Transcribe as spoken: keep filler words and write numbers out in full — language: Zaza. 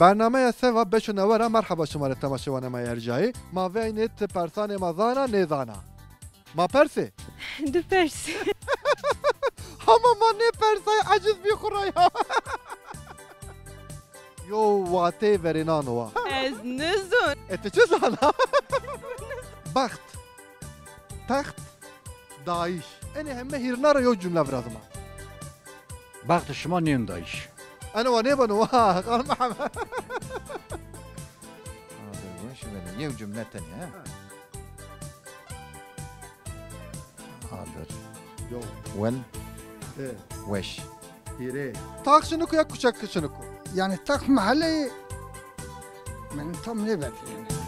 Bernameya Seva beşo newe ra merheba şima rê temaşewanê ma yê erjayî. Ma veynê ti persanê ma zana nêzana. Ma persê? Du pers. Hama ma nêpersay, eciz bî xwu ra ya. Yo wateyê verênan o wa. Ez nizon. E ti çi zana? Bext, text, dayîş. Enê heme hîrna ra yew cumle virazima. Baxtê şima nêno dayîş. Eno wa nêbeno wa. Xan Mihemed. Adir weş beno. Yew cumle tenê ha. Adir. Yo. Wel. E. Weş. Hîrê. Tax çinik o ya kuçek çinik o? Yanî Tax Mahalleyî, yanî tam nêbet yanî.